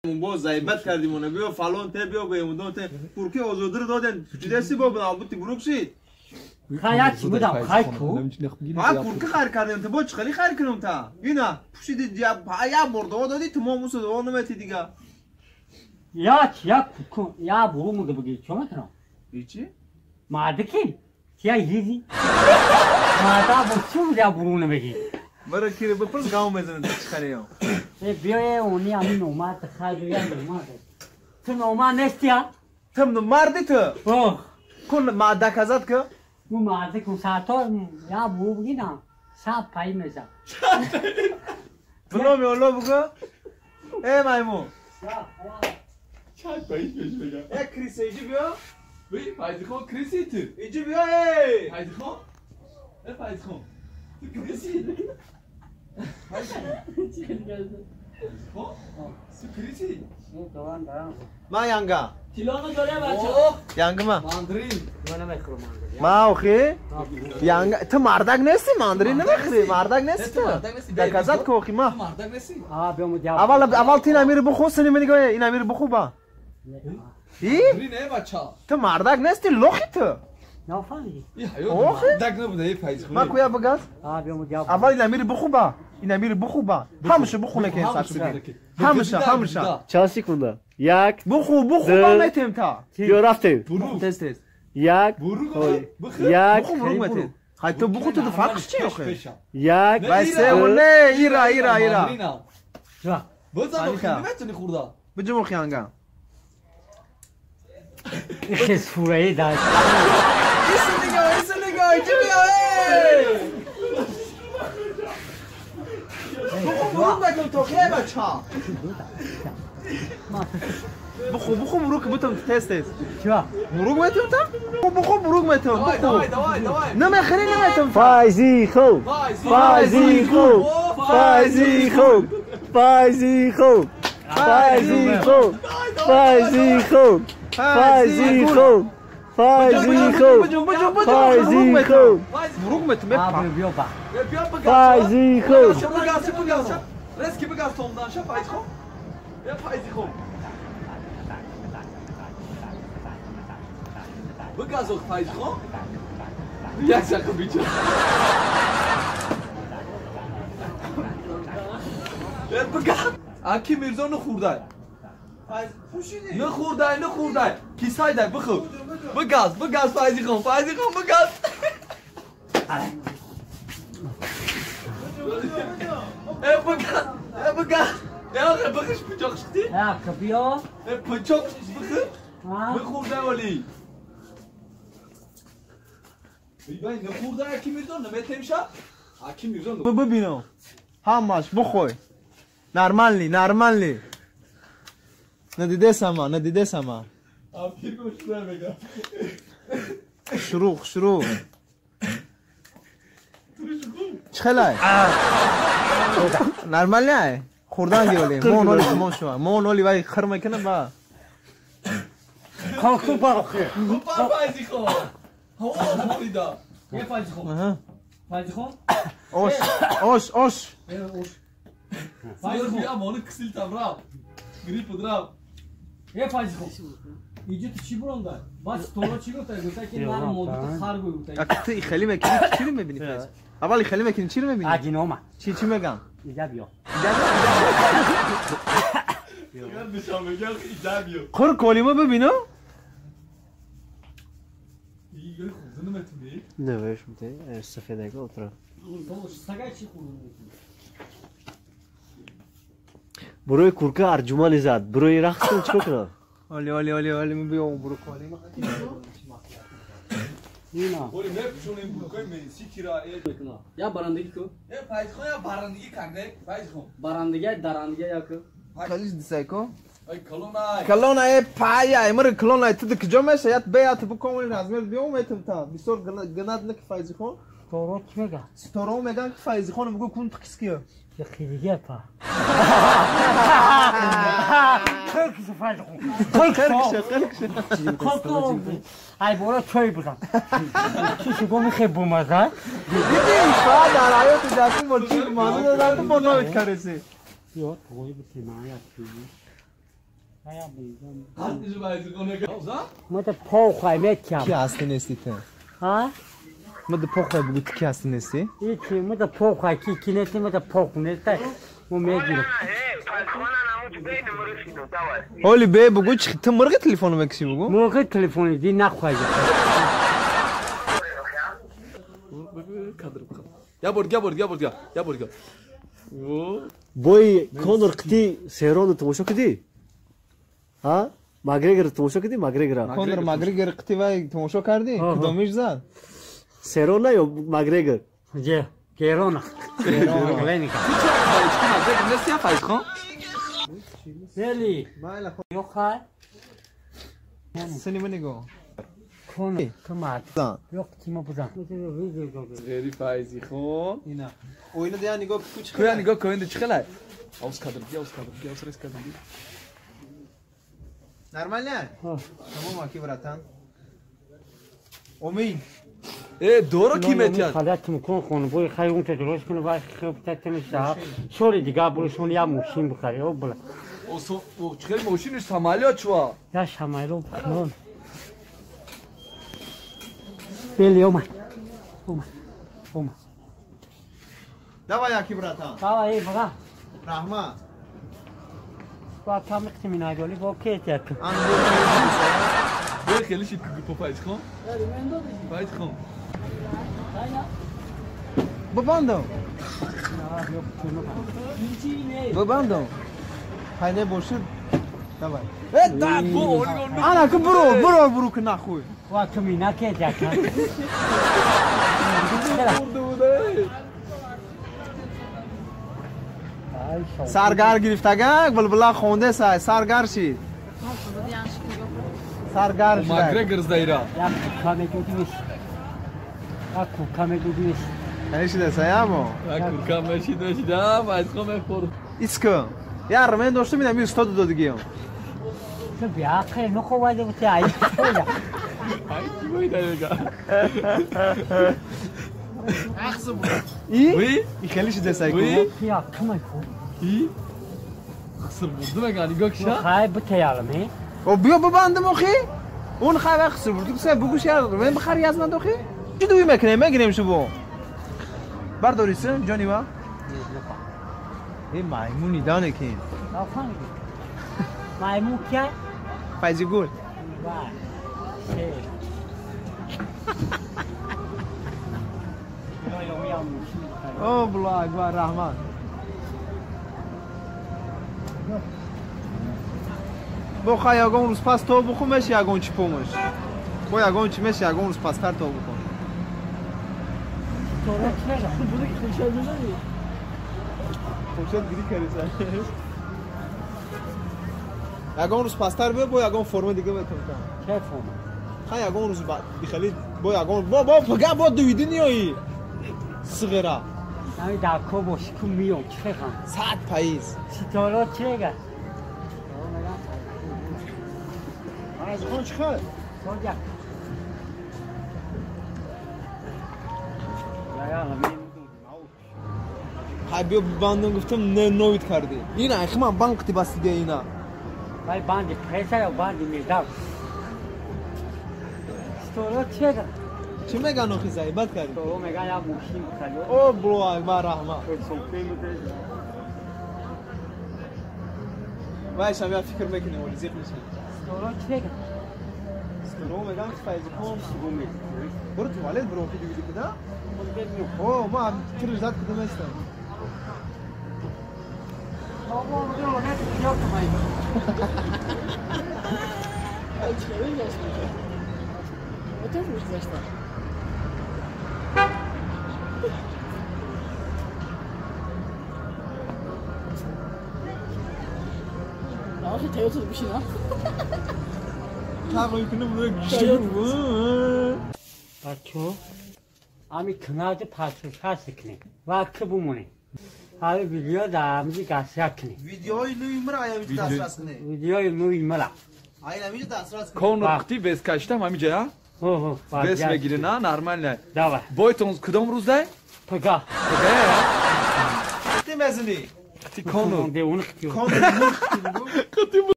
Боз заибат кардим, она биё фалон те, биё бемудон те. Курки озодир доден. Чудеси бо бу бурук шид. Хай чи будам, хай ку. Ма курки хайр кардем, ту бо чӣ хели хайр кунам та? Ина, пушиди я бурдо доди, ту мо мусу до намети дига. Я я ку я буру муга буги, чо мекунам? Ичи? Мардики? Тия йизи. Марда бо чу я буру намеги. Бара кире бипурс гав мезанад чӣ хариё. Э биё они ами номад хайр я номад. Ту номад нестия? Ту марди ту? Ох. Кун ма доказат ки? Ну марди кун сато я буру буги на. Са пай меза. Бно ми оло бугу? Э маймун. Чай пай меша. Э крисе иҷи биё. Ви Файзихон криси ту. Иҷи биё эй. Файзихон? Э Файзихон. Ту криси? Файзихон? Ту криси? Ма янга. Тилону доре бача. Янга ма. Мандрин. Ма намехӯрам мандрин. Ма охи? Янга ту мардак нести мандрин намехӯри? Мардак нести ту? Доказат ку охи ма. Ту мардак нести? А биё му Аввал аввал ту ин амири бухӯ, сини мени гӯ ин амири бухӯ ба. И? Мандрин э бача. Ту мардак нести лохи ту. Нафаҳмидӣ? И ҳаёт Охи? мардак набуда э Файзихон. Ма куя бигаз? А биё му Аввал ин амири бухӯ ба. Ин амири бухӯ ба. Ҳамаша бухӯ некен саршуди. Ҳамаша, ҳамаша. Чанд секунда? Як. Бухӯ, бухӯ ба метем та. Биё рафтем. Тез тез. Як. Бурук. Як. Бухӯ бурук метем. Хай ту бухӯ ту фарқш чи охи? Як. Вай се не ира ира ира. Бозан охи наметони хӯрда. Биҷум охи анга. Ихе сураи да. Иси дига, иси дига, иҷи биё эй. Бухӯ бурук метем то хе бача. Бухӯ бухӯ бурук бутам тез тез. Ча? Бурук метем та? Бухӯ бурук метем. Давай, давай, давай, давай. Намехӯри наметем та. Файзихон. Файзихон. Файзихон. Файзихон. Файзихон. Файзихон. Файзихон. Файзихон. Файзихон. Бурук метем. А биё ба. Файзихон. Резки бигаз томдан ша Файзихон. Э Файзихон. Бигаз ох Файзихон. Як шақа бича. Э бигаз. Аки Мирзо нахӯрдай. Нахӯрдай, нахӯрдай. Кисайдай бихӯр. Бигаз, бигаз Файзихон, Файзихон бигаз. Э бигаз, э бигаз. Э охе бихш пучоқ шудӣ? Я биё. Э пучоқ бихӯр. Бихӯрдай оли. Бибай нахӯрдай Аки Мирзо наметемша? Аки Мирзо Бибинам. Ҳамаш бухӯй. Нормальный, нормальный. Надидесама, надидесама. Шуруқ, шуруқ. Чӣ хелай? Нормальный ай? Хӯрдан гиролем. Мо ноли мо шума. Мо ноли вай хир мекунам ба. Хокку ба охи. Файзихон. Ҳаво морида. Э Файзихон. Файзихон? Ош, ош, ош. Э ош. Файзихон бия мони кисил таврав. Грипп драв. Э Файзихон. Иҷи ту чӣ буронда? Баъд сторо чӣ гуфта? Гуфта ки нар модута хар гӯй гуфта. Ак ту хеле мекунӣ, чӣ ро мебинӣ Файз? Аввал хеле мекунӣ, чӣ ро мебинӣ? Аҷинома. Чӣ чӣ мегам? Иҷа биё. Қур колима бибинам? Не, веш мте, сафедаго утра. Сагай чӣ хӯрд? Бурои курка арҷумали зад. Бурои рақс кун чикор кунам? Оли, оли, оли, оли, биё буро колима. Ина. Оли мепӯшонем буркои Ман Ситира. Я барандагӣ ку? Э Файзихон я барандагӣ карде, Файзихон. Барандагӣ, дарандагӣ я ку? Калиш дисайко? Ай колонай. Колона э пая, имр колона ту куҷо меша? Ят бея ту букомли размер биё метем та. Бисёр гнад нак Файзихон. Торо чӣ мега? Сторо меган ки Файзихон мегӯ кун тқискиё. Хелиге па. Қирқиси Файзихон. Қирқиша, қирқиша. Қирқиша. Ай бора чой будам. Чӣ шуго мехе бумаза? Диди фа дар ҳаёти дафи бо чӣ маза додам ту бо новит кареси. Ё тои битимая чӣ. ما تا پاخوای میکم کی هستی نیستی تو؟ ها؟ ما تا پاخوای بگو تو کی هستی نیستی؟ ایچی ما تا پاخوای کی کی نیستی ما تا پاخو نیستی ما میگیرم هولی بی بگو چی تو مرغ تلفن میکشی بگو؟ مرغ تلفن دی نخوای یا برد یا برد یا برد یا برد بوی کونر قتی سیرون تماشا کدی؟ ها؟ ماگرگر تماشا کدی؟ ماگرگر کونر ماگرگر قتی وای تماشا کردی؟ کدومش زد؟ سیرون نه یا ماگرگر؟ جه گیرونا گیرونا نیستی فایز خان؟ بلی یو خای سنی من نگاه کن کمات yok kime بزن غیری فایزی خون اینا او اینا دیگه نگاه کوچ خیلی نگاه کن چه خیلی اوس کادر بیا اوس کادر بیا اوس رس کادر نرمال نه تمام اکی براتان امین ای دورو کی متیاد خالت میکن خون بوی خیلی اون درست کنه وای خوب تتنش سوری دیگه برو یا موشین بخری او بلا او چه موشینش سامالیا چوا یا سامالو بخون بلی اومد اومد اومد давай яки братан давай бага раҳмат با کم قسمی نگالی با کیت بوی خیلی شید که فایز خان فایز خان ببندم ببندم хайне бошид давай ана ку برو برو برو که نخوی وا کمی نکه جاکا سرگر گرفتگک بلبلا خونده سای سرگر شید سرگر شید ماگرگر زایرا یا کامه دودیش یا کامه دودیش یعنی شده سایامو یا کامه شید شید از خم خور ایسکو یار من داشتم اینم استاد دادگیم تو بیا خیلی نخو واده بودی ای ای چی باید دیگه ای ای خیلی شده سای کو یا کمای کو ای خسر برده مگه نگاه کشا خای بتیالم هی او بیا ببندم اخی اون خای خسر برده سای بگوش یار من بخری از من دخی چی دوی میکنه میگیریم شو برداریسن جانی با ای میمونی دانه که میمون کیا فایزی گل او بلا اکبر رحمان بخوای یگان روز پس تو بخو میشه یگان چی پومش با یگان چی میشه یگان روز پس تر تو بکن خوشت گیری کردی یگان روز پستر بیا با یگان فرم دیگه بهتون میدم چه فرم خیلی یگان روز بعد بیخیلی با یگان با با فقط با دویدی نیایی صغیره نمی در کو باش کو میام چه خان صد پاییز ستاره چه گه از خون چه خواهد؟ سوجا های بیا بندم گفتم نه نوید کردی این ایخ من بانک تی بس دیگه اینا وای باندی پرسا یا باندی میدم ستاره چه گه چی میگن آخی زایبت کردی؟ تو میگن یا موشین بخری او بلو اکبر رحمه وای شم یا فکر میکنی ولی زیق میشه ستاره چه گه؟ ستاره میگن که فایز کن برو توالت برو که دیگه کدا او ما ترش داد کدوم هستم بابا برو نه یا کمای بچه امی کنار پاسو پاس کنی و که بمونه حالا ویدیو در امزی گاسیا کنی ویدیوی نوی مرا آیا میشه دسترس کنی ویدیوی نوی مرا آیا میشه دسترس کنی کون وقتی وز کشتم همینجا ها وز میگیره نه نرمال نه давай бойтон кудом рӯздай пага қити мезани қити конур де он қити конур қити.